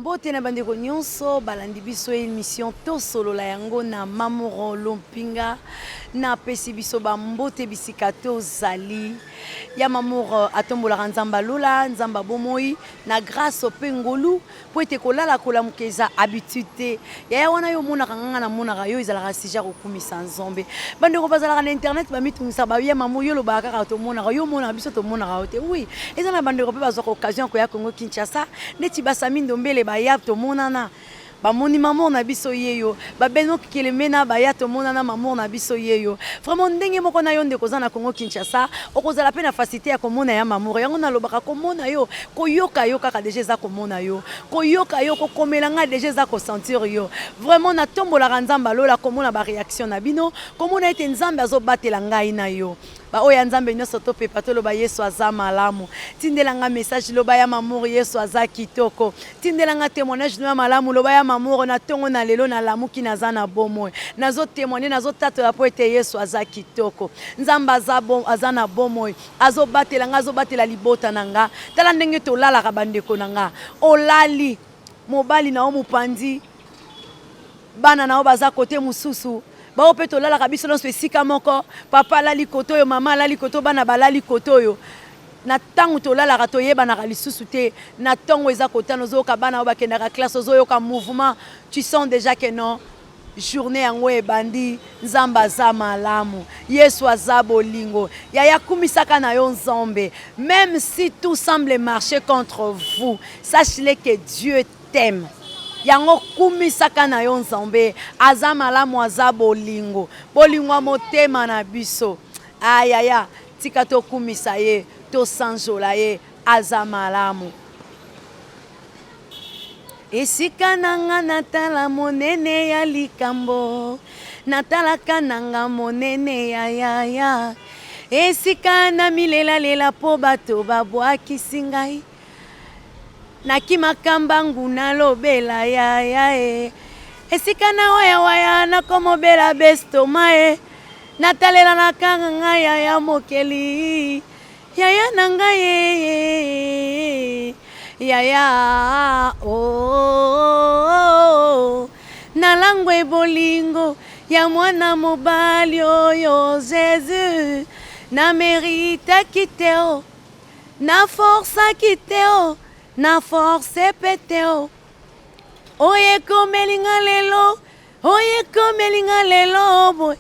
Mbote na bandeko nyonso balandi biso emission tosolola yango na Mamoro Lompinga. Napesi biso bambote bisika tozali. Ya Mamoro atombolaka Nzambe alola, Nzambe bomoi na grâce pe ngolu po ete kolala kolamuka eza habitude te. Yaya wana yo omonaka nga, nga namonaka yo, ezalaka sujet ya kokumisa Nzambe. Bandeko bazalaka na internet bamitungisa ba ya Mamu yo olobaka kaka tomonaka yo, omonaka biso tomonaka yo te. Oui, eza na bandeko pe bazwaka occasion ya koya Congo Kinshasa neti ba Sami Ndombele baya tomonana. Bamoni mamour na biso yeyo, ba Beno Kelemena baya tomonana mamour na biso yeyo. Vraiment ndenge moko na yo ndeko oza na Congo Kinshasa, okozala pe na facilité ya komona ya mamour. Yango nalobaka komona yo, koyoka yo kaka dejà eza komona yo. Koyoka yo, kokomela nga dejà eza ko sentir yo. Vraiment natombolaka Nzambe ya lola komona ba reaction na bino, komona ete Nzambe azobatela ngai na yo. Ba oyo ya Nzambe nionso topepa toloba Yesu aza malamu. Tindela nga message loba ya mamour Yesu aza kitoko. Tindela nga temoignage no ya malamu loba ya mamour na tongo na lelo nalamuki naza na bomoi. Nazo temoigner nazo tatola po ete Yesu aza kitoko. Nzambe aza bon aza na bomoi azo batela nga azo batela libota na nga. Tala ndenge tolalaka ba ndeko na nga. Olali mobali na yo mopanzi Bana na yo baza cote mususu. Ba oyo pe tolalaka biso nionso esika moko. Papa alali cote oyo, mama alali cote oyo, bana balali cote oyo. Na tango tolalaka toyebanaka lisusu te. Na tongo eza kotana ozoyoka bana oyo bakendaka classe ozoyoka mouvement. Tu sens dejà que non journee yango ebandi. Nzambe aza malamu. Yesu aza bolingo. Yaya kumisaka na yo Nzambe. Meme si tout semble marcher contre vous, sache-le que Dieu t'aime. Yango kumisaka na yo Nzambe aza malamu aza bolingo bolingo ya motema na biso ah yaya tika tokumisa ye tosanzola ye aza malamu. Esika na nga natala monene ya likambo natalaka na nga monene ya yaya esika na milelalela po bato babwakisi ngai Nakimaka mbangu nalobela yaya e Esika na waya waya nakomobela bestoma e Natalela nakanga nga yaya mokeli Yaya na ngai e Yaya oh Nalangwe bolingo ya mwana mobali oyo Jesus Na meritaki te oh Na forçaki te oh, na force pe te oh. Oyo ekomeli nga lelo, oyo ekomeli nga lelo boye.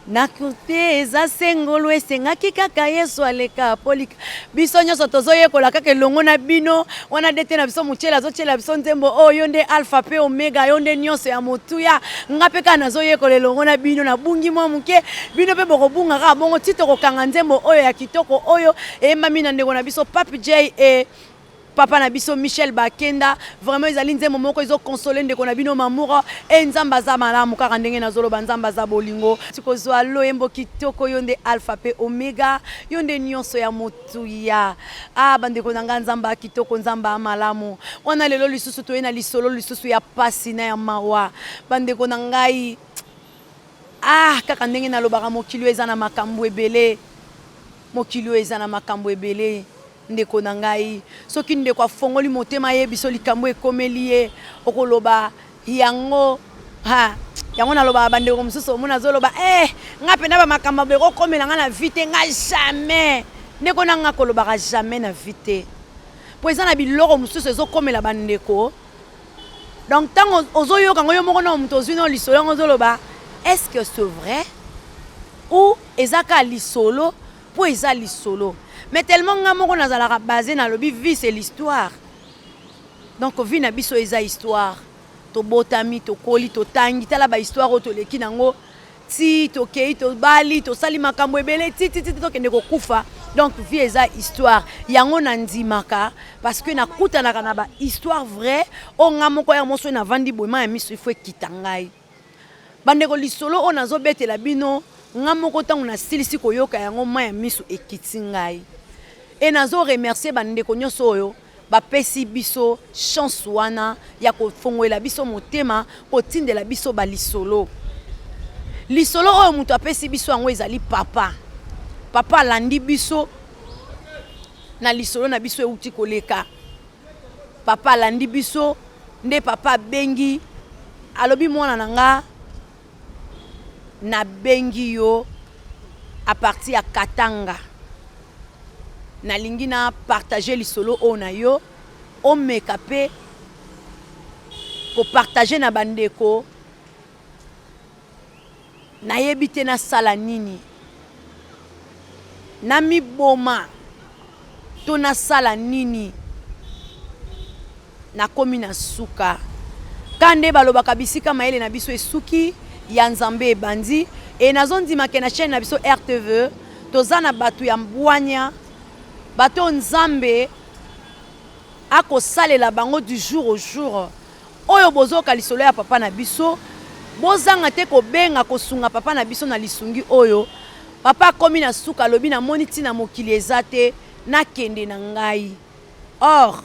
Nakote eza se ngolu esengaki kaka Yesu aleka polika. Biso nyonso tozoyekola kaka elongo na bino wana dete na biso Muchele azotiela biso nzembo oyo, oh, yo nde alpha pe omega, yo nde nyonso ya motuya. Nga pe kaka nazoyekola elongo na bino, nabungi mwa moke, bino pe bokobunga kaka bongo ti tokokanga nzembo oyo ya kitoko oyo eyembami na ndeko na biso Pape J et papa na biso Michel Bakenda. Vraiment ezali nzembo moko ezo consoler ndeko na bino Mamour et Nzambe aza malamu kaka ndenge nazoloba, Nzambe aza bolingo. Tikozwa loyembo kitoko, yo nde alpha pe omega, yo nde nyonso ya motuya. Ah bandeko na nga, Nzambe a kitoko, Nzambe a malamu. Wana lelo lisusu toye na lisolo lisusu ya pasi na ya mawa. Bandeko na ngai, ah kaka ndenge nalobaka, mokili oyo eza na makambo ebele, mokili oyo eza na makambo ebele. Ndeko na ngai, soki ndeko afongoli motema ayebiso likambo ekomeli ye, okoloba yango ha yango nalobaka bandeko mosusu omona azoloba eh nga pena ba makambo boye ekokomela nga na vie te, nga jamais. Ndeko na nga kolobaka jamais na vie te, po eza na biloko mosusu ezokomela bandeko. Donc tango ozoyoka ngo yo moko na moto ozwi na lisolo yango ozoloba est-ce que c'est vrai ou eza kaka lisolo? Po eza lisolo mais tellement nga moko nazalaka base nalobi vie c'est l'histoire donc vie na biso eza histoire tobotami tokoli totangi tala ba histoire oyo toleki nango ti tokei tobali tosali makambo ebele ti ti ti tokende kokufa donc vie eza histoire yango nandimaka parce que nakutanaka na ba histoire vraie oyo nga moko ya moso navandi boye ma ya miso ifo ekita ngai. Bandeko lisolo oyo nazo betela bino nga moko tango na silisi koyoka yango mayi ya misu ekiti ngai et nazo remercier ba ndeko nionso oyo ba pesi biso chance wana ya kofongolela biso motema kotindela biso ba lisolo. Lisolo oyo mutu apesi biso yango ezali papa. Papa alandi biso na lisolo na biso ewuti koleka. Papa alandi biso. Nde papa abengi, alobi mwana na nga nabengi yo à partir ya Katanga, nalingi na partager lisolo oyo na yo, omeka pe ko partager na bandeko. Nayebi te nasala nini, namiboma to nasala nini? Nakomi na suka. Ka nde balobaka bisika mayele na biso esuki, ya Nzambe ebandi. Et nazondima ke na chaine na biso RTV toza na batu ya bwanya, bato oyo Nzambe akosalela bango du jour au jour. Oyo bozoyoka lisolo ya papa na biso, bozanga te kobenga kosunga papa na biso na lisungi oyo. Papa akomi na suka, alobi namoni ntina mokili eza te, nakende na ngai. Or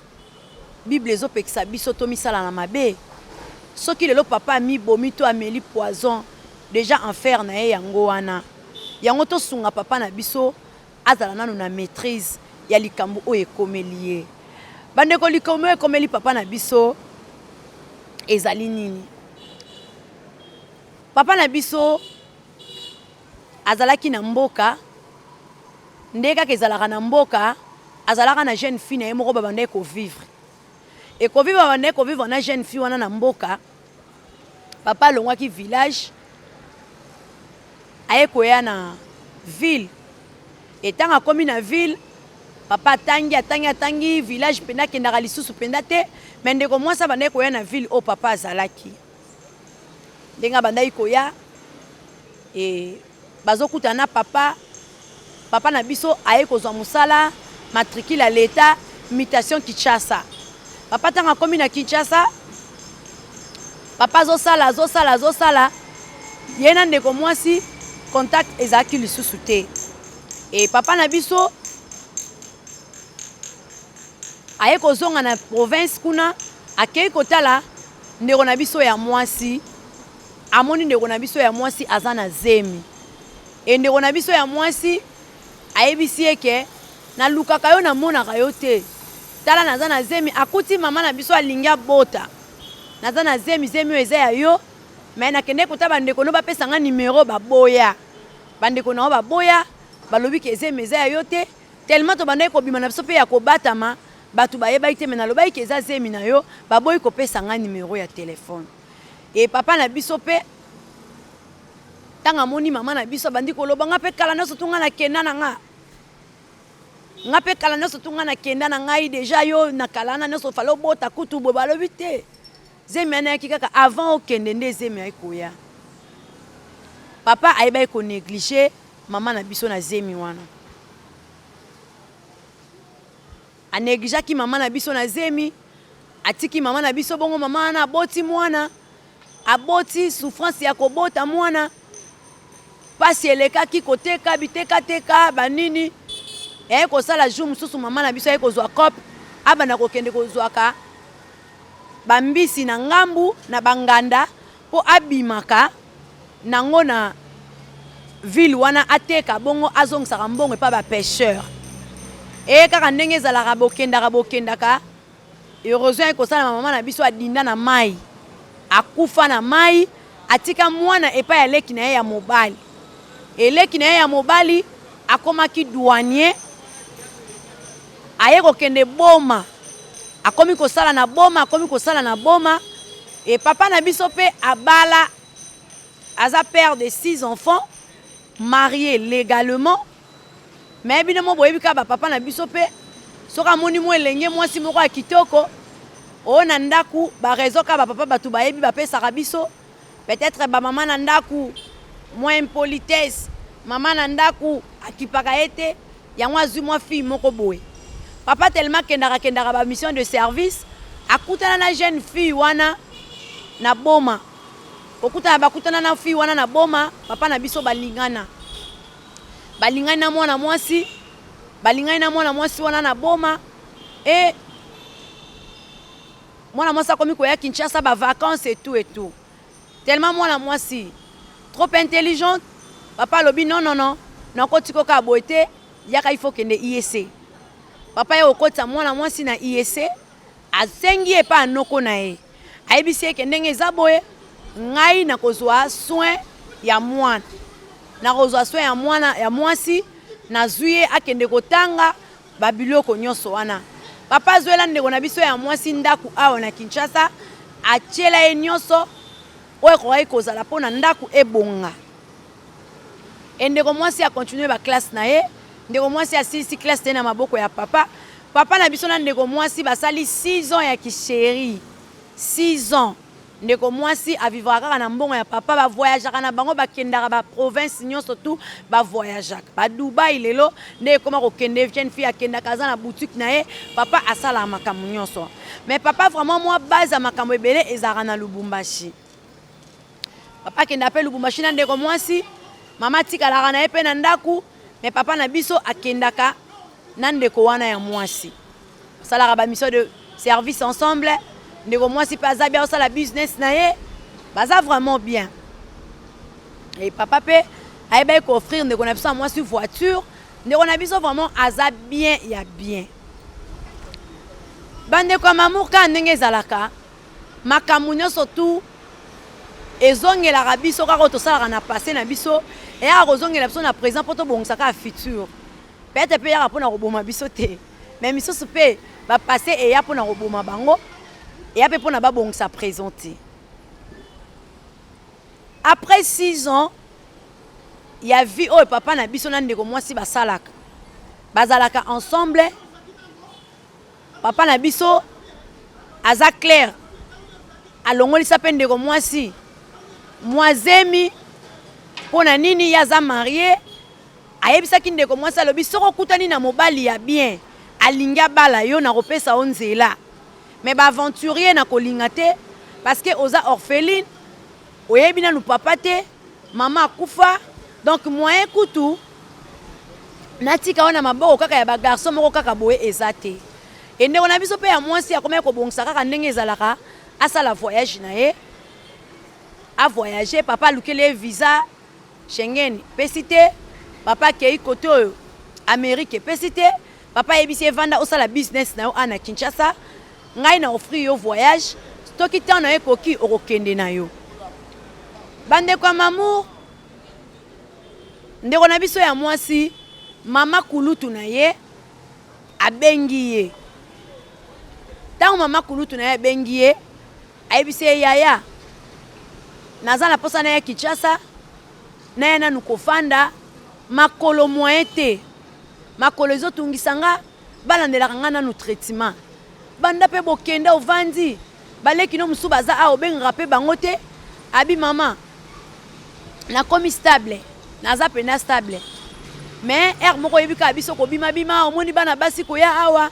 Bible ezopekisa biso tomisala na mabe. Soki lelo papa amibomi to ameli poison, dejà enfer na ye yango wana. Yango tosunga papa na biso azala nanu na maitrise ya likambo oyo ekomeli ye. Bandeko, likambo oyo ekomeli papa na biso ezali nini? Papa na biso azalaki na mboka, nde kaka ezalaka na mboka, azalaka na jeune fille na ye moko babandaki kovivre. Ekovivre, babandaki kovivre na jeune fille wana na mboka. Papa alongwaki village aye koya na ville. Et tango akomi na ville, papa atangi, atangi, atangi, village mpenza akendaka lisusu mpenza te, mais ndeko mwasi abandaki koya na ville oyo papa azalaki. Ndenge abandaki koya, et bazokutana na papa, papa na biso aye kozwa mosala, matricule ya l'etat, mutation Kinshasa. Papa tango akomi na Kinshasa, papa azosala, azosala, azosala, ye na ndeko mwasi contact ezalaki lisusu te. Et papa na biso aye kozonga na province kuna, akei kotala ndeko na biso ya mwasi, amoni ndeko na biso ya mwasi aza na zemi. Et ndeko na biso ya mwasi ayebisi ye ke nalukaka yo namonaka yo te, tala naza na zemi. Akuti mama na biso alingi abota, naza na zemi, zemi oyo eza ya yo, mais nakendeki kotala bandeko no bapesa nga numero, baboya. Bandeko na yo baboya, balobi ke zemi eza ya yo te, tellement tobandaki kobima na biso pe ya kobatama, batu bayebaki te, mais nalobaki ke eza zemi na yo, baboyi kopesa nga numero ya telephone. Et papa na biso pe tango amoni mama na biso abandi koloba, nga pe kala nionso tu nga nakenda na nga, nga pe kala nionso tu nga nakenda na ngai dejà, yo na kala wana nionso fallait obota kutu boye, balobi te. Zemi wana eyaki kaka avant okende nde zemi ayaki koya. Papa ayebaki ko negliger mama na biso na zemi wana. A negligeaki mama na biso na zemi, atiki mama na biso bongo mama wana aboti mwana, aboti souffrance ya kobota mwana, pasi elekaki koteka bitekateka banini, eyaki kosala jour mosusu mama na biso ayaki kozwa cope, abanda kokende kozwaka ba mbisi na ngambu na ba nganda po abimaka nango na ville wana ateka bongo azongisaka mbongo epa ba pecheurs. Eye kaka ndenge ezalaka bokendaka bokendaka erosion aye kosalama mama na biso adinda na mayi akufa na mayi atika mwana epai ya leki na ye ya mobali. Eleki na ye ya mobali akomaki douanier aye kokende Boma, akomi kosala na Boma, akomi kosala na Boma. Et papa na biso pe abala, aza père de 6 enfants, marie legalement. Mais bino mo boyebi kaka ba papa na biso pe soki amoni mwa elenge mwasi moko ya kitoko oyo na ndaku, ba raison kaka ba papa batu bayebi bapesaka biso. Peut-etre ba mama na ndaku mwa impolitesse, mama na ndaku akipaka ye te, yango azui mwa fille moko boye. Papa tellement akendaka kendaka ba mission de service, akutana na jeune fille wana na boma. Kokutana bakutana na fille wana na boma, papa na biso balingana. Balingani na mwana mwasi, balingani na mwana mwasi wana na boma et Mwana mwasi akomi koya Kinshasa ba vacances et tout et tout. Tellement mwana mwasi trop intelligente, papa alobi non non non, nakoti ko kaka boye te, yaka il faut kende IEC. Papa ye kokotisa mwana mwasi na IEC, asengi ye epai ya noko na ye. Ayebisi ye ke ndenge eza boye, ngai nakozwa soin ya mwana, nakozwa soin ya mwana ya mwasi, nazwi ye akende kotanga babiloko nyonso wana. Papa azwela ndeko na biso ya mwasi ndako awa na Kinshasa, atiela ye nyonso oyo ekokaki kozala mpo na ndako ebonga. E ndeko mwasi akontinue baklasse na ye. Ndeko mwasi asilisi classe na ye na maboko ya papa. Papa na biso na ndeko mwasi basali 6 ans ya kisheri, 6 ans. Ndeko mwasi avivraka kaka na mbongo ya papa, bavoyageaka na bango, bakendaka ba province nyonso tu bavoyageaka. Ba Dubai lelo nde ekoma kokende, jeune fille akendaka, aza na boutique na ye, papa asalaka makambo nyonso. Mais papa vraiment mwa base ya makambo ebele ezalaka na Lubumbashi. Papa akenda mpe Lubumbashi na ndeko mwasi, mama atikalaka na ye mpe na ndako, mais papa na biso akendaka na ndeko wana ya mwasi. Basalaka ba mission de service ensemble. Ndeko mwasi mpe aza bien, osala business na ye, baza vraiment bien. Et papa mpe ayebaki koofrir ndeko na biso ya mwasi voiture. Ndeko na biso vraiment aza bien ya bien. Bandeko ya Mamour, kaka ndenge ezalaka, makambo nyonso tu ezongelaka biso kaka oyo tosalaka na passé na biso, eyaka kozongela biso na présent mpo tobongisa kaka futur. Peut-être mpe eyaka mpona koboma biso te, mais misusu mpe bapassé eya mpona koboma bango, eya mpe mpona babongisa présent te. Après 6 ans ya vie oyo papa na biso na ndeko mwasi basalaka, bazalaka ensemble, papa na biso aza clair, alongolisa mpe ndeko mwasi mwazemi. Mpo na nini? Ye aza marie. Ayebisaki ndeko mwasi, alobi soki okutani na mobali ya bien, alingi abala yo, nakopesa yo nzela, mais baaventurier nakolinga te, parce que oza orpheline, oyebi nanu papa te, mama akufa, donc moyen kutu natika yo na maboko kaka ya bagarçon moko kaka boye eza te. E ndeko na biso mpe ya mwasi akomaki kobongisa kaka ndenge ezalaka, asala voyage na ye, avoyage. Papa alukeli ye visa Schengen, epesi te. Papa akei kote oyo Amerike, epesi te. Papa ayebisi ye: vanda, osala business na yo awa na Kinshasa, ngai na offrir yo voyage, soki ntango na yo ekoki, okokende na yo. Bandeko ya Mamour, ndeko na biso ya mwasi, mama kulutu na ye abengi ye. Ntango mama kulutu na ye abengi ye, ayebisi ye: yaya, naza na mposa na ya Kinshasa, naya nanu kofanda, makolo moyen te, makolo ezotungisa nga, balandelaka nga nanu traitement. Banda mpe bokenda, ovandi, baleki no mosusu baza awa, obengaka mpe bango te. Abi: mama, nakomi stable, naza mpenza stable, mais heure moko oyebi kaka biso kobimabima, omoni bana basi koya awa,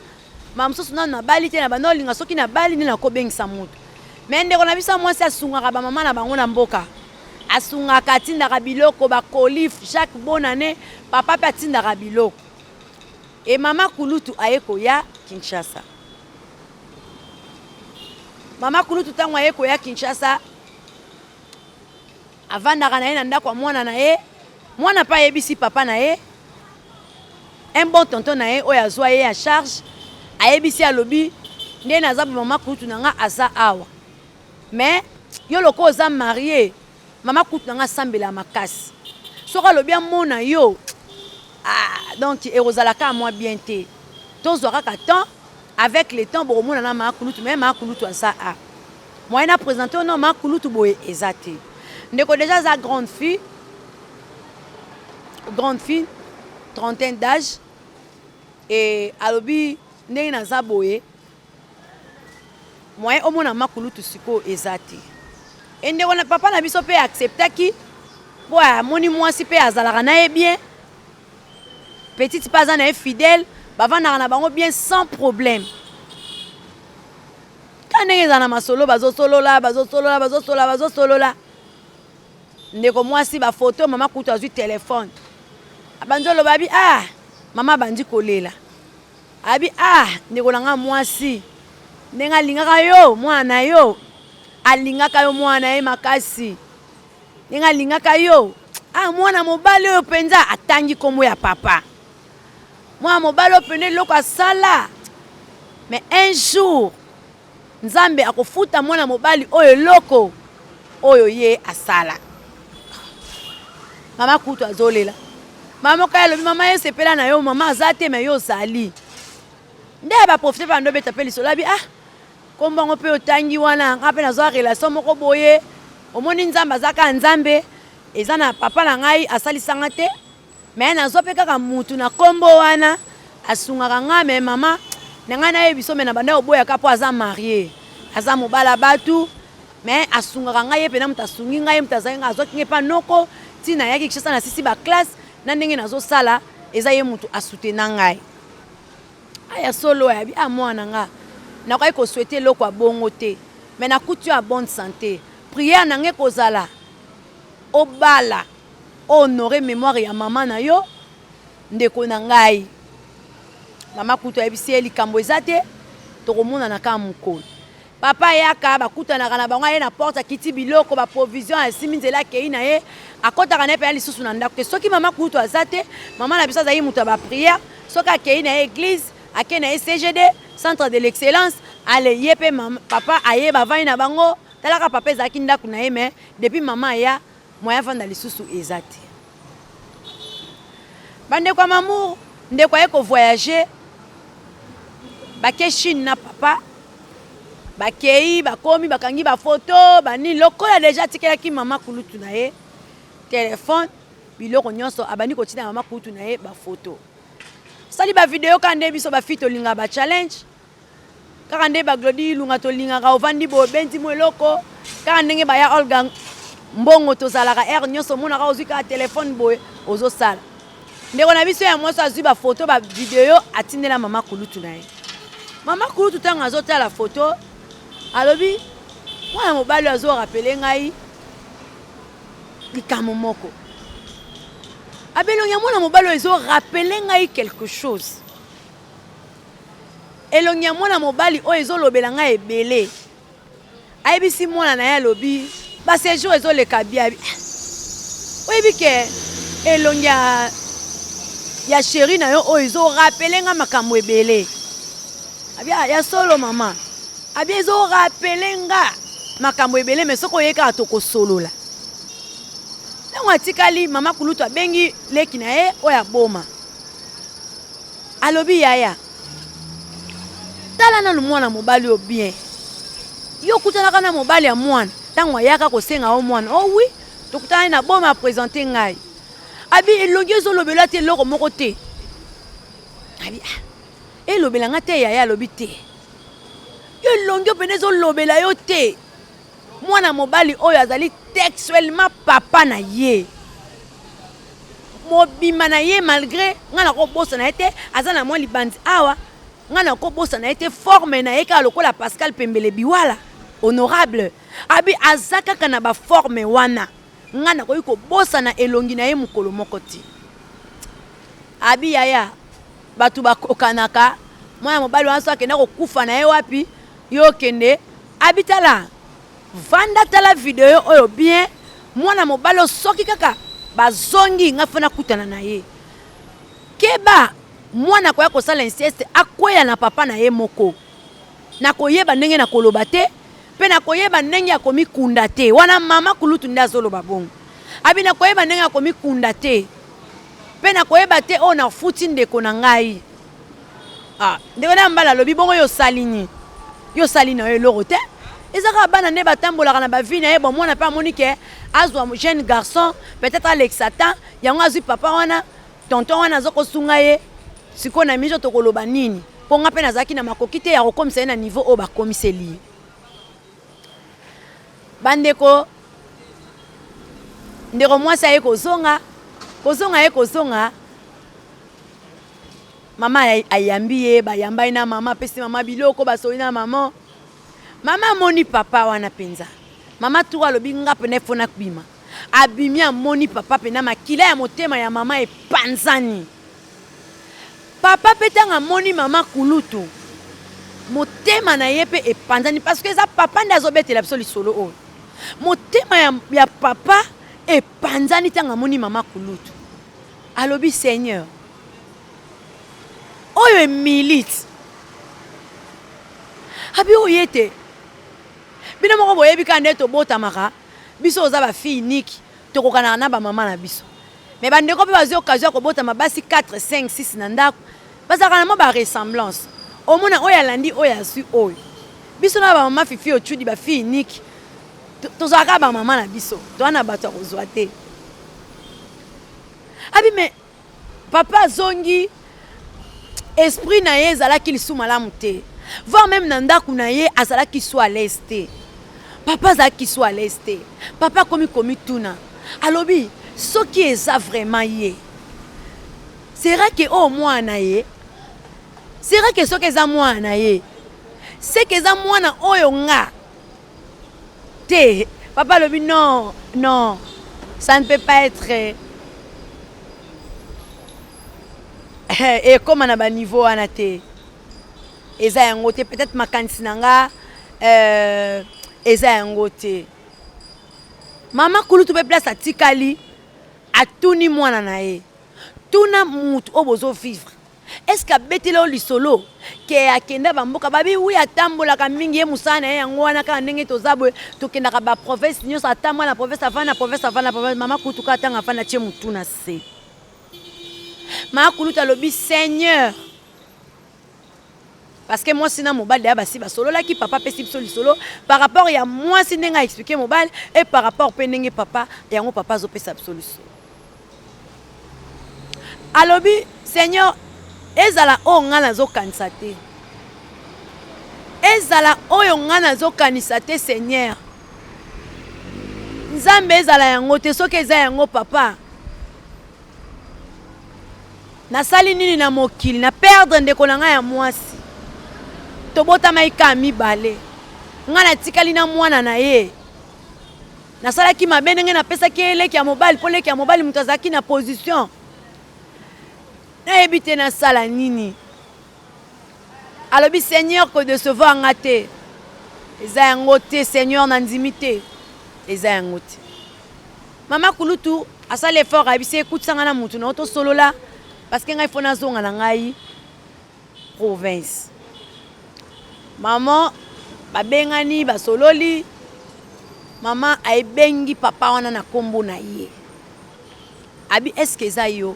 ma mosusu nanu nabali te, na banda olinga, soki nabali nde nakobengisa moto. Mais ndeko na biso ya mwasi asungaka bamama na bango na mboka, asungaka, atindaka biloko, bacolis chaque bonne année, papa mpe atindaka biloko. E mama kulutu aye koya Kinshasa. Mama kulutu ntango aye koya Kinshasa, avandaka na ye na ndako ya mwana na ye. Mwana mpe ayebisi papa na ye, un bon tonton na ye oyo azwa ye ya charge, ayebisi, alobi nde naza mama kulutu na nga aza awa, mais yo lokola oza marie, mama kulutu na nga asambela makasi, soki alobi amona yo, ah, donc ekozala kaka mwa bien te. Tozwa kaka temps, avec le temps bokomona na mama kulutu. Mais mama kulutu aza a moyen na présente oyo, non, mama kulutu boye eza te. Ndeko déjà aza grande fille, grande fille, 31 d'âge. E alobi ndenge naza boye, moyen omona mama kulutu sikoyo eza te. E ndeko na papa na biso mpe acceptaki, mpo amoni mwasi mpe azalaka na ye bien, petite mpe aza na ye fidèle, bavandaka na bango bien sans problème. Ka ndenge ezala na masolo, bazosolola, bazosolola, bazosolola, bazosolola. Ndeko mwasi bafoto, mama kutu azwi telefone, abandi oloba, abi: ah, mama abandi kolela, abi: ah, ndeko na nga mwasi, ndenge alingaka yo, mwana na yo alingaka yo, mwana na ye makasi, ndenge alingaka yo, ah, mwana mobali oyo mpenza, atangi nkombo ya papa, mwana mobali oyo mpenza eloko asala. Mais un jour Nzambe akofuta mwana mobali oyo eloko oyo ye asala. Mama kutu azolela. Mama moko alobi mama ye sepela na yo mama aza te mais yo ozali. Nde ba profiter pa ndo beta pe lisolo abi ah kombo yango pe otangi wana nga pe nazwa relation moko boye omoni Nzambe aza kaka Nzambe eza na papa na ngai asalisa nga te Mais nazwa pe kaka mutu na kombo wana asungaka nga mais mama na ngai nayebi biso mais na banda koboya ka po aza marie aza mobala batu mais asungaka ngai ye pena mutu asungi ngai ye mutu azali ngai azwaki ngai epa noko ti nayaki Kinshasa nasisi ba classe na ndenge nazosala eza ye mutu asutena ngai aya solo ayabi ah mwana nga nakokaki kosouhaite eloko ya bongo te mais nakuti yo ya bonne santé prière na ngai ekozala obala O honorer memoire ya maman na yo ndeko na ngai. Mama kutu ayebisi ye likambo eza te, tokomonana kaka mokolo. Papa ayaka, bakutanaka na bango, aye na porte akiti biloko, ba provisions, asimbi nzela akeyi na ye, akotaka na ye mpenza lisusu na ndako te. Soki mama kutu aza te, mama na biso azali moto ya ba prières, soki akeyi na ye eglise, akei na ye CGD, centre de l'excellence, ale ye mpe mama, papa aye bavandi na bango, talaka papa ezalaki ndako na ye mais depuis mama aya Moyen avanda lisusu eza te. Ba ndeko ya Mamour, ndeko aye ko voyager, bake Chine na papa, bakei bakomi bakangi ba photo ba nini, lokola dejà atikelaki mama kulutu na ye telephone, biloko nyonso abandi kotinda mama kulutu na ye ba photo. Sali ba video kaka nde biso ba fille tolingaka ba challenge. Kaka nde ba Glody Ilunga tolingaka ovandi boye obendi mwa eloko kaka ndenge baya Olga mbongo tozalaka heure nyonso omonaka ozwi kaka telefone boye ozosala. Ndeko na biso ya mwasi azwi ba photo ba video atindela mama kulutu na ye. Mama kulutu ntango azotala photo alobi mwana mobali oyo azo rappeler ngai likambo moko. Abelongi ya mwana mobali oyo ezo rappeler ngai quelque chose. Elongi ya mwana mobali oyo ezo lobela nga ebele. Ayebisi mwana na ye alobi ba sejour ezo leka bien abi ah oyebi ke elongi ya ya cheri na yo oyo ezo rappeler nga makambo ebele. Abi ah ya solo mama. Abi ezo rappeler nga makambo ebele mais soki oye kaka tokosolola. Tango atikali mama kulutu abengi leki na ye oyo aboma. Alobi yaya tala nanu mwana mobali oyo bien yo okutanaka na mobali ya mwana tango ayaka kosenga yo mwana oh oui tokutanaki na boma apresente ngai abi elongi ezolobela te eloko moko te abi ah elobela nga te yaya alobi te yo elongi oyo pene ezolobela yo te Mwana mobali oyo azali textuellement papa na ye mobimba na ye malgre nga nako bosana ye te aza na mwa libanzi awa nga nako bosana ye te forme na ye kaka lokola Pascal Pembele Biwala honorable abi aza kaka na ba forme wana nga nakoki kobosana elongi na ye mokolo moko te abi yaya bato bakokanaka mwana mobali wana so akenda kokufa na ye wapi yo okende Abi tala vanda tala video oyo bien mwana mobali oyo soki kaka bazongi nga fo nakutana na ye keba mwana akoya kosala inceste akweya na papa na ye moko nakoyeba ndenge nakoloba te mpe nakoyeba ndenge ya komikunda te wana mama kulutu nde azoloba bongo abi nakoyeba ndenge ya komikunda te mpe nakoyeba te oyo nafuti ndeko na ngai Ah, ndeko na mbala alobi bongo yo osali nini? Yo osali na yo eloko te. Eza kaka bana nde batambolaka na ba vie na ye, bon mwana pe amoni ke azwa jeune garçon, peut-être alekisa temps, yango azwi papa wana, tonton wana aza kosunga ye. Sikoyo na miso tokoloba nini? Po nga pe nazalaki na makoki te ya kokomisa ye na niveau oyo bakomiseli ye. Bandeko, ndeko mwasi aye kozonga, kozonga ye kozonga Mama ayambi ye, bayamba ye na mama, apesi mama biloko, basoli na mama. Mama amoni papa wana penza. Mama tour alobi nga pena il faut nabima. Abimi amoni papa pena makila ya motema ya mama epanzani. Papa pe tango amoni mama kulutu motema na ye pe epanzani parce que eza papa nde azobetela biso lisolo oyo. Motema ya, ya papa epanzani tango amoni mama kulutu. Alobi Seigneur oyo Emilie ti abi oyo ye te. Bino moko boyebi kaka nde tobotamaka, biso oza ba fille unique, tokokanaka na ba mama na biso. Mais ba ndeko pe bazwi occasion ya kobotama basi 4, 5, 6 na ndako, bazalaka na mwa ba ressemblance. Omona oyo alandi oyo azwi oyo. Biso na ba mama Fifi Otshudi ba fille unique, tozalaka kaka ba mama na biso, toza na bato ya kozwa te. Abi mais papa azongi esprit na ye ezalaki lisusu malamu te, voire même na ndako na ye azalaki su à l'aise te. Papa azalaki su à l'aise te. Papa akomi komituna, alobi soki eza vraiment ye, sera ke oyo mwana na ye, sera ke soki eza mwana na ye, seke eza mwana oyo nga te. Papa alobi non, non, ça ne peut pas être, ekóma na baniveau wana te, eza yango te. Peut-être makanisi na nga eza yango te. Mama kulutu mpe place atikali, atuni mwana na ye, tuna mutu oyo bozovivre, est-ce que abeteli oyo lisolo ke akenda bamboka? Babi wi, atambolaka mingi, ye mosala na ye yango wana. Kaka ndenge toza boye, tokendaka baprovince nyonso, atambola na province, afandi na province, afandi na province. Mama kulutu kaka ntango afandi, atie motu na se. Mama kulutu alobi: "Seigneur", parce que mwasi na mobali daya basi basololaki. Papa apesi biso lisolo par rapport ya mwasi ndenge aexpliquer mobali et par rapport mpe ndenge papa yango, papa azopesa biso lisolo. Alobi: "Seigneur, ezala oyo ngai nazokanisa te, ezala oyo ngai nazokanisa te. Seigneur Nzambe, ezala yango te. Soki eza yango, papa, nasali nini na mokili? Na perdre ndeko na ngai ya mwasi, tobotamaki kaka mibale, ngai natikali na mwana na ye. Nasalaki mabe ndenge napesaki ye leki ya mobali, mpo leki ya mobali moto azalaki na position. Nayebi te nasala nini." Alobi: "Seigneur, kodécevoir nga te, eza yango te. Seigneur, nandimi te, eza yango te." Mama kulutu asali effort, ayebisi: "Ekutisanga na mutu na yo, tosolola, parce que ngai fo nazonga na ngai province." Mama babengani, basololi. Mama ayebengi papa wana na nkombo na ye, abi: "Est-ce eza yo?"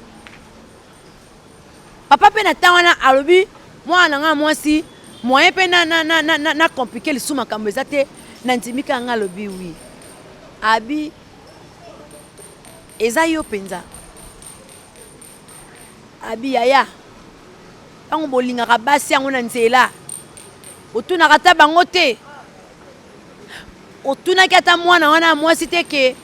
Papa mpe na ntango wana alobi: "Mwana na ngai mwasi, moyen mpe na, na, na, na, na, na compliquer lisusu makambo eza te, na ndimi kaka ngai." Alobi: "Oui." Abi: "Eza yo mpenza?" Abi: "Yaya, ntango bolingaka basi yango na nzela, otunaka ata bango te? Otunaki ata mwana wana ya mwasi te ke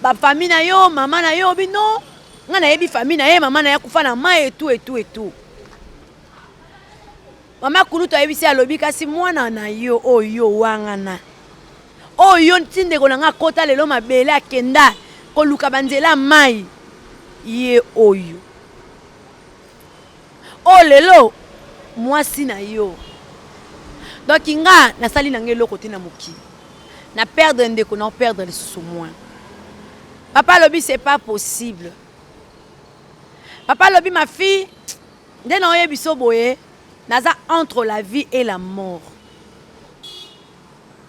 bafamille na yo, mama na yo?" Bino, ngai nayebi famille na ye, mama na ye akufa na mai, etu etu etu. Mama kulutu ayebisi, alobi: "Kasi mwana na yo oyo wangana, oyo nti ndeko na ngai akɔta lelo mabele, akenda koluka banzela mai, ye oyo oyo lelo mwasi na yo. Donc nga nasali na ngai eloko te na mokili, na perdre ndeko, na perdre lisusu mwana." Papa alobi: "C'est pas possible." Papa alobi: "Ma fille, nde na oyebi so boye, naza entre la vie et la mort.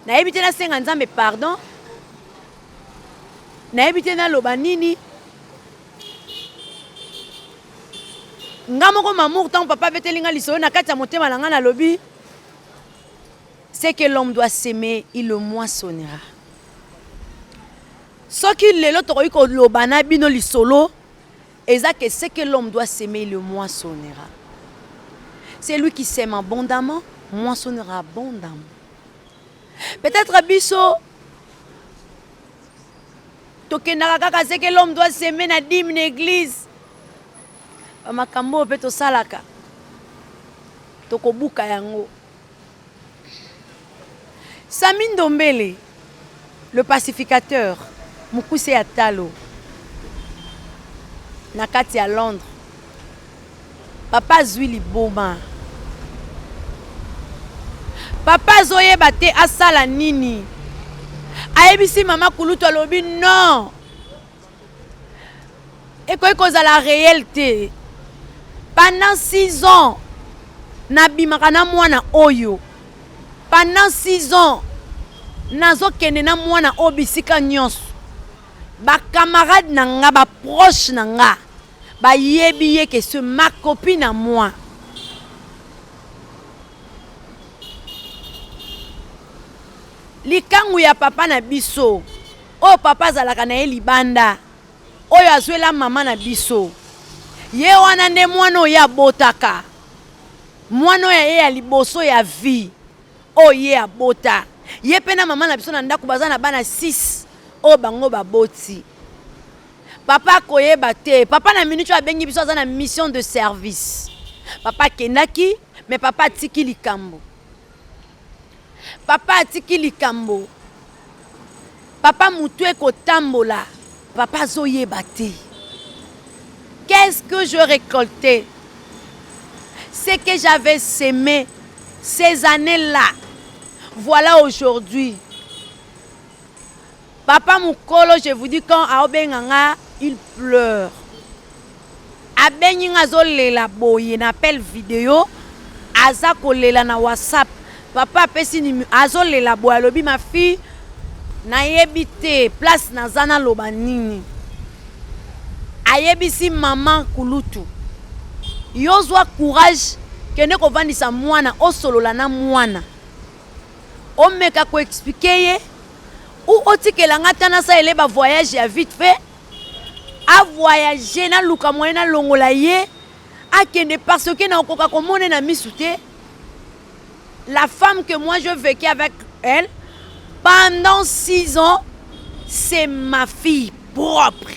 Nayebi te nasenga Nzambe pardon, nayebi te naloba nini. Nga moko mamour, ntango papa abeteli nga lisolo, na kati ya motema na nga nalobi: ce que l'homme doit semer, il le moissonnera. Soki lelo tokoki koloba na bino lisolo, eza que ce que l'homme doit semer, il le moissonnera. C'est lui qui sème abondamment moissonnera abondamment. Peut-être biso tokendaka kaka ce que l'homme doit semer na dîme, na église, bamakambo oyo mpe tosalaka, tokobuka yango." Sami Ndombele, le pacificateur, mokuse ya talo na kati ya Londres, papa azwi liboma. Papa azoyeba te asala nini. Ayebisi mama kulutu, alobi: "Non, ekoki kozala réel te. Pendant 6 ans nabimaka na mwana oyo. Pendant 6 ans nazokende na mwana oyo bisika nyonso. Ba camarades na nga, ba proches na nga bayebi ye que c'est ma copine à moi. Likangu ya papa na biso oyo papa azalaka na ye libanda oyo azwela mama na biso ye wana nde mwana oyo ye abotaka mwana oyo ye ya liboso ya vie oyo ye abota ye mpe na mama na biso na ndako baza na bana 6 oyo bango baboti. Papa akoyeba te. Papa na minute oyo abengi biso aza na mission de service. Papa akendaki mais papa atiki likambo. Papa atiki likambo. Papa mutu ekotambola. Papa azoyeba te. Qu'est-ce que je récoltais? Ce que j'avais semé ces années-là, voilà aujourd'hui. Papa mukolo, je vous dis, quand aobenga nga, il pleure. Abengi nga azolela boye na appel vidéo, aza kolela na WhatsApp. Papa apesi numéro, azolela boye, alobi ma fille, nayebi te place naza naloba nini. Ayebisi maman kulutu, yo zwa courage, kende kovandisa mwana, osolola na mwana. Omeka ko expliquer ye ou otikela nga ata nasalela ye ba voyage ya vite fait, a voyager, naluka moyen nalongola ye akende parce que nakokoka komona ye na misu te. La femme que moi je vécu avec elle pendant 6 ans, c'est ma fille propre.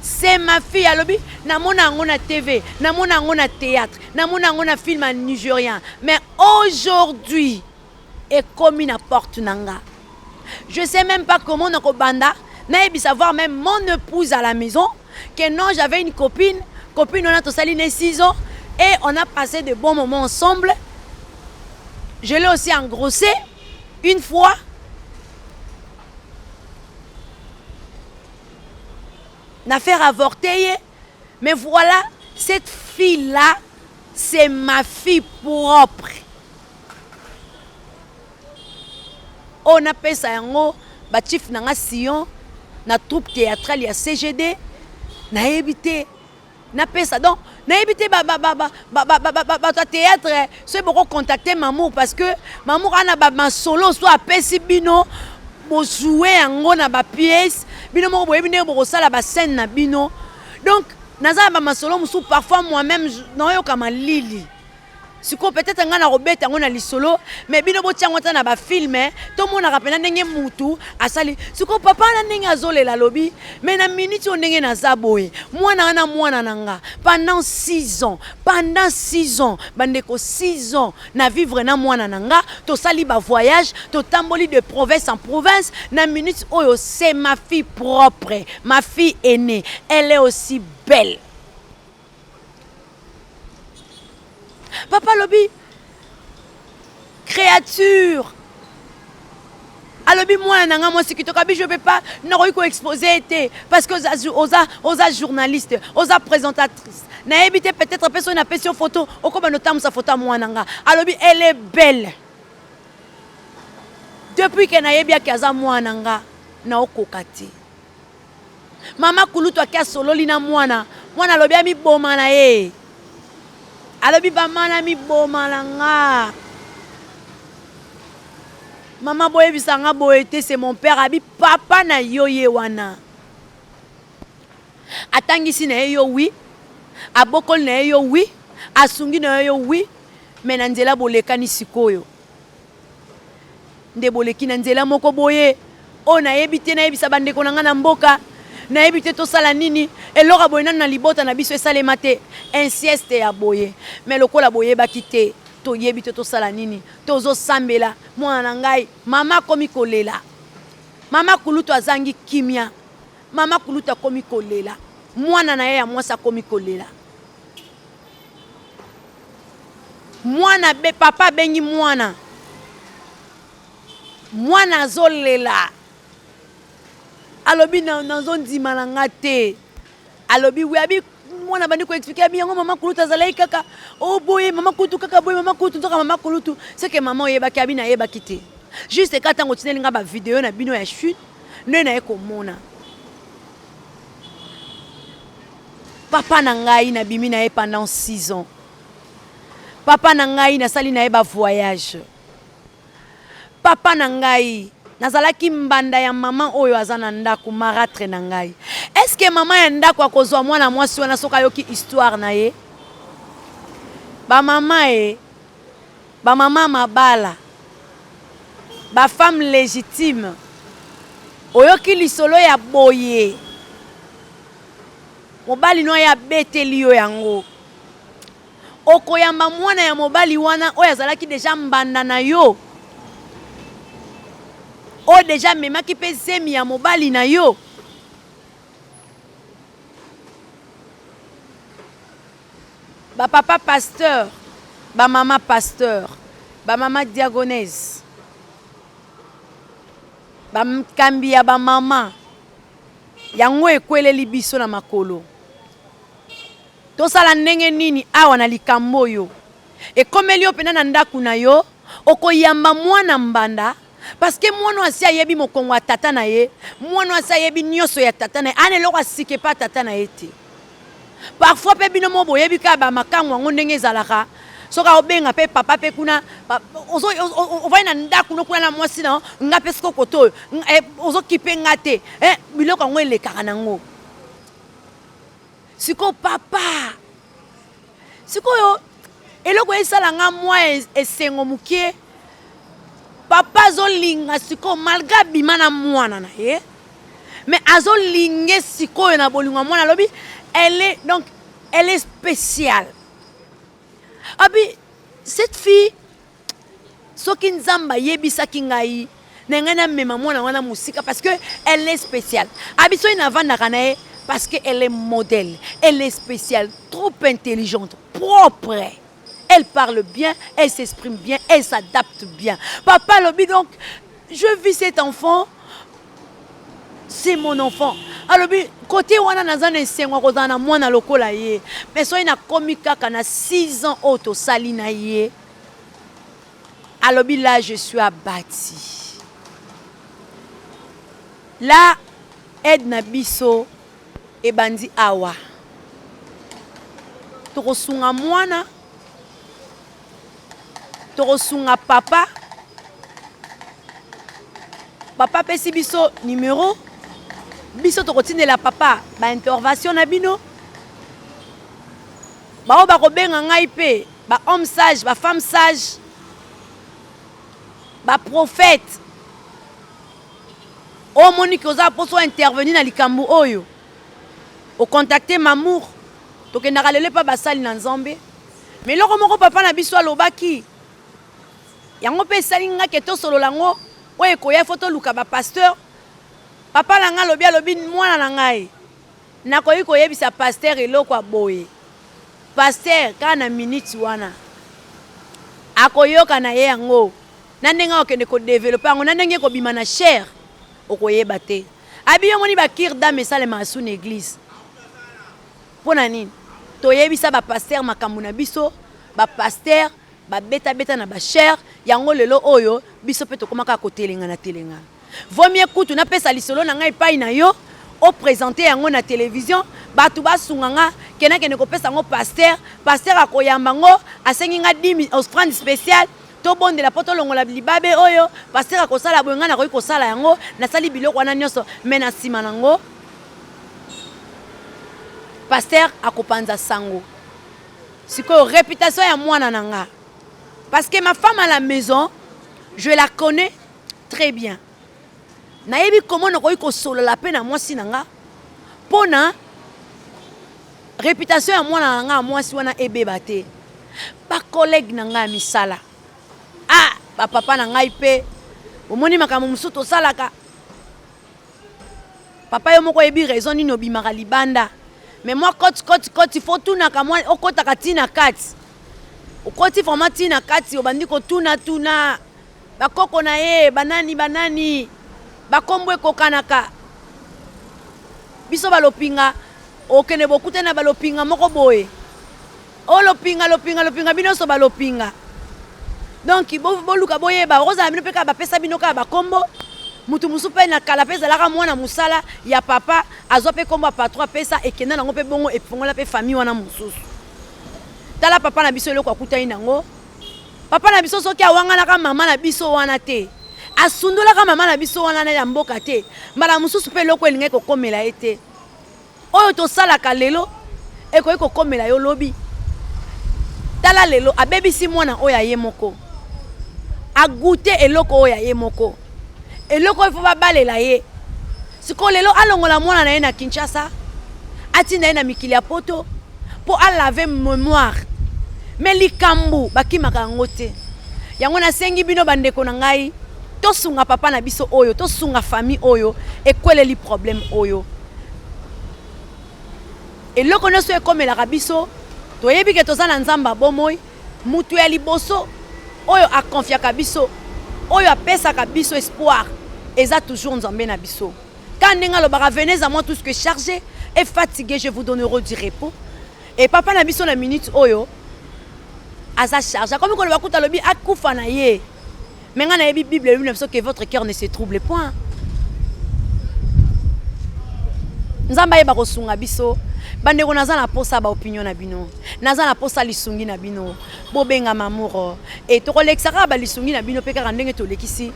C'est ma fille, alobi namona yango na TV, namona yango na théâtre, namona yango na film ya nigérien, mais aujourd'hui ekomi na porte na nga. Je sais même pas comment nakobanda nayebisa voir même mon épouse à la maison que non, j'avais une copine, copine wana tosali ne 6 ans et on a passé de bons moments ensemble. Je l'ai aussi engrossé une fois. Na faire avorter ye, mais voilà, cette fille-là, c'est ma fille propre. Oyo napesa yango ba chief na nga Sion na troupe théâtrale ya CGD, nayebi te napesa donc nayebi te bato ya théâtre soki boko contacter Mamour, parce que Mamour ana ba masolo so apesi bino bozwe yango na ba pièce, bino moko boyebi ndenge bokosala ba scène na bino. Donc naza na ba masolo mosusu, parfois moi-même naoyoka malili. Sikoyo peut-être ngai nakobeta yango na lisolo, mais bino botia yango ata na ba film, tomonaka mpena ndenge mutu asali. Sikoyo papa wana ndenge azolela, alobi mais na minute oyo ndenge naza boye, mwana wana mwana na nga pendant 6 ans, pendant 6 ans bandeko, 6 ans na vivre na mwana na nga, tosali ba voyage, totamboli de province en province. Na minute oyo c'est ma fille propre, ma fille aînée, elle est aussi belle. Papa alobi créature, alobi mwana na nga mwasi kitoko, abi je peux pas, nakoki koexpose ye te parce que oza, oza, oza journaliste, oza présentatrice, nayebi te, peut-être mpe soki napesi yo photo okobanda otambusa photo ya mwana nga. Alobi elle est belle, depuis ke nayebi ake aza mwana nga, naokoka te. Mama kulutu ake asololi na mwana, mwana alobi amiboma na ye, alobi mama na miboma na nga, mama boyebisa nga boye te, c'est mon père. Abi papa na yo ye wana atangisi na ye yo wi, abokoli na ye yo wi, asungi na yo yo wi, mais na nzela bolekani sikoyo nde boleki na nzela moko boye oyo nayebi te, nayebisa bandeko na ngai na mboka, nayebi te tosala nini. Eloko ya boye nanu na libota na biso esalema te, inceste ya boye, mais lokola boyebaki te, toyebi te tosala nini, tozosambela mwana na ngai. Mama akomi kolela, mama kulutu azangi kimia, mama kulutu akomi kolela, mwana na ye ya mwasi akomi kolela. Mwana be papa abengi mwana, mwana azolela, alobi nazondima na nga te. Alobi wi, abi Mwana bandi koexpliquer, abi yango mama kulutu azalaki kaka o boye, mama kulutu kaka boye, mama kulutu nzoka mama kulutu seke mama oyebaki. Abi nayebaki te, juste ka ntango otineli nga bavideo na bino ya chute nde naye komona. Papa na ngai, nabimi na ye pendant 6 ans. Papa na ngai, nasali na ye bavoyage. Papa na ngai, nazalaki mbanda ya mama oyo aza na ndako, marâtre na ngai. Est-ce mama ya ndako akozwa mwana mwasi wana soki ayoki histoire na ye? Bamama e, bamama mabala, bafemme légitime, oyoki lisolo ya boye, mobali no aye abeteli yo yango, okoyamba mwana ya mobali wana oyo azalaki déjà mbanda na yo, oyo déjà amemaki mpe zemi ya mobali na yo? Bapapa pasteur, bamama pasteur, bamama diagonese, bakambi ya bamama, yango ekweleli biso na makolo. Tosala ndenge nini awa na likambo oyo ekomeli yo mpena na ndako na yo? Okoyamba mwana mbanda, parce que mwana asi ayebi mokongo ya tata na ye, mwana asi ayebi nyonso ya tata na ye, ana eloko asika epa tata na ye te. Parfois mpe bino mo boyebi kaka bamakango yango ndenge ezalaka. Soki aobenga mpe papa mpe kuna, ovandi na ndako no kuna na mwasi na nga mpe, siko kote oyo ozokipe nga te, biloko yango elekaka nango. Sikoyo papa, sikoyo eloko esala nga mwa esengo mokie, papa azolinga sikoyo, malgré abima na mwana na ye, mais azolinge sikoyo na bolingo ya mwana. Alobi elle est, donc elle est spéciale. Abi cette fille, soki Nzambe ayebisaki ngai na ngai namema mwana wana mosika, parce que elle est spéciale. Abi soki navandaka na ye, parce que elle est modèle, elle est spéciale, trop intelligente, propre, elle parle bien, elle s'exprime bien, elle s'adapte bien. Papa alobi donc je vis cet enfant, c'est mon enfant. Alobi kote wana naza na esengo ya kozala na mwana lokola ye. Mais soki nakomi kaka na 6 ans oyo tosali na ye, alobi là je suis abattu. Là aide na biso ebandi awa. Tokosunga mwana, tokosunga papa. Papa apesi biso numero, biso tokotindela papa baintervention na bino. Bao bakobenga ngai mpe bahomme sage, bafemme sage, baprophète oyo omoniki oza mposo intervenir na likambo oyo, ocontacte Mamour. Tokendaka lelo epa basali na Nzambe, mais eloko moko papa na biso alobaki yango mpe esali nga ke tosolola yango oyo ekoya, fo toluka bapasteur. Papa na ngai alobi, alobi mwana na ngai, nakoki koyebisa pasteur eloko ya boye, pasteur kaka na minute wana akoyoka na ye yango, na ndenge akokende kodévelopper yango, na ndenge ekobima na chaire, okoyeba te. Abi yo moni bacure d'âme esalemaka su na église mpo na nini? Toyebisa bapasteur makambo na biso, bapasteur babetabeta na bachaire yango. Lelo oyo biso mpe tokóma kaka kotelengana telengana. Vaut mieux kutu napesa lisolo na ngai epai na yo, oprésente yango na télévision, bato basunga nga, kende kopesa yango pasteur. Pasteur akoyamba ngo, asengi nga dîme, offrande spéciale, tobondela mpo tolongola libabe oyo. Pasteur akosala boye, ngai nakoki kosala yango, nasali biloko wana nyonso, mais na nsima nango pasteur akopanza sango. Sikoyo réputation ya mwana na nga, parce que ma femme à la maison, je la connais très bien, nayebi comment nakoki kosolola mpe na mwasi na nga mpo na réputation ya mwana na nga ya mwasi wana ebeba te. Bacollègue na ngai ya misala, ah, bapapa na ngai mpe omoni makambo mosusu tosalaka. Papa, yo moko oyebi raison nini obimaka libanda, mais mwa koti koti koti, fo tunaka mwa okɔtaka ntina kati, okoti vraiment ntina kati, obandi kotuna tuna bakoko na ye, banani banani, bakombo ekokanaka. Biso balopinga. Okende bokutani na balopinga moko boye. O lopinga lopinga lopinga bino nyonso balopinga. Donc boluka boyeba okozala bino mpe kaka bapesa bino kaka bakombo moto mosusu mpe na kala mpe ezalaka mwana mosala ya papa azwa mpe kombo ya patron apesa ekenda nango mpe bongo efongola mpe famille wana mosusu. Tala papa na biso eloko akutani nango. Papa na biso soki awanganaka mama na biso wana te, asundolaka mama na biso wana ya mboka te, mbala mosusu mpe eloko elingaki kokomela ye te. Oyo tosalaka lelo ekoki kokomela yo lobi. Tala lelo abebisi mwana oyo ya ye moko, agoute eloko oyo ya ye moko, eloko oyo fo babalela ye. Sikoyo lelo alongola mwana na ye na Kinshasa, atinda ye na mikili ya poto mpo alave memoire. Me likambo bakimaka yango te. Yango nasengi bino bandeko na ngai, tosunga papa na biso oyo, tosunga famille oyo ekweleli problème oyo. Eloko nyonso ekomelaka biso, toyebi ke toza na Nzambe ya bomoi, moto ya liboso oyo akonfiaka biso, oyo apesaka biso espoir, eza toujours Nzambe na biso. Ka ndenge alobaka venez à moi tous que chargé et fatigué, je vous donnerai du repos. Et papa na biso na minute oyo aza chargé, akomi koloba kuta alobi akufa na ye. Mais nga nayebi Bible elobi na biso que votre cœur ne se trouble point. Nzambe ayeba kosunga biso. Bandeko naza na posa ba opinion na bino. Naza na posa lisungi na bino. Bobenga Mamour. Et tokolekisa kaka ba lisungi na bino pe kaka ndenge tolekisi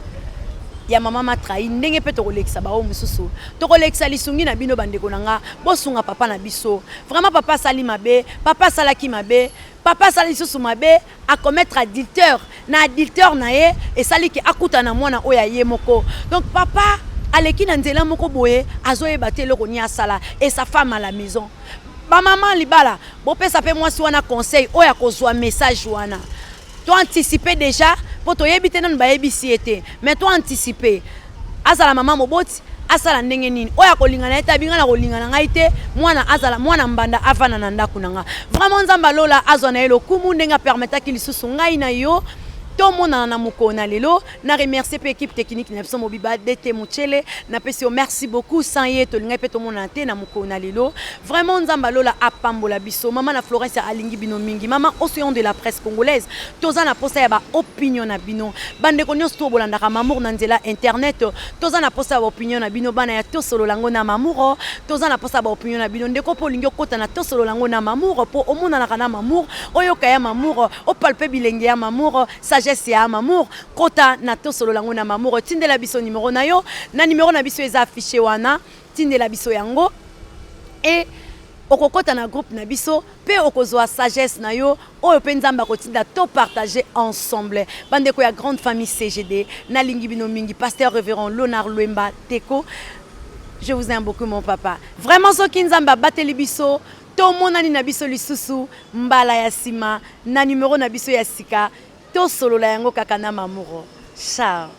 ya mama matrahi ndenge mpe tokolekisa baoyo mosusu tokolekisa lisungi na bino bandeko na nga bosunga papa na biso vraiment papa asali mabe papa asalaki mabe papa asali lisusu mabe a commettre adultère na adultère na ye esali ke akutana na mwana oyo ya ye moko donc papa aleki na nzela moko boye azoyeba te eloko nini asala et sa femme à la maison bamama libala bopesa mpe mwasi wana conseil oyo akozwa message wana to anticiper déjà mpo toyebi te nanu bayebisi ye te mais to anticiper azala mama moboti asala ndenge nini oyo akolinga na ye te abinga na kolinga na ngai te mwana azala mwana mbanda avanda na ndako na nga vraiment nzambe alola azwa na ye lokumu ndenge apermetaki lisusu ngai na yo tomonana na mokolo na lelo na remercier mpe équipe technique na biso mobiba dt muchele napesi yo merci beaucoup sans ye tolingaki mpe tomonana te na mokolo na lelo vraiment nzambe alola apambola biso mama na florence alingi bino mingi mama océan de la presse congolaise toza na posa ya ba opinion na bino bandeko nyonso to bolandaka mamour na nzela internet toza na posa ya ba opinion na bino bana ya tosolola yango na mamour toza na posa ya ba opinion na bino ndeko mpo olingi okota na tosolola yango na mamour mpo omonanaka na mamour oyoka ya mamour opalpe bilenge ya mamour sagesse ya mamour kota na tosolola yango na mamour tindela biso numero na yo na numero na biso eza affiche wana tindela biso yango e okokota na groupe na biso Pe okozua sagesse na yo oyo pe Nzambe akotinda to partager ensemble. Bandeko ya grande famille CGD, nalingi bino mingi. Pasteur Reverend Leonard Luemba Teko, je vous aime beaucoup mon papa. Vraiment soki Nzambe abateli biso, tomonani na biso lisusu mbala ya sima na numero na biso ya sika, tosolola yango kaka na Mamuro. Ciao.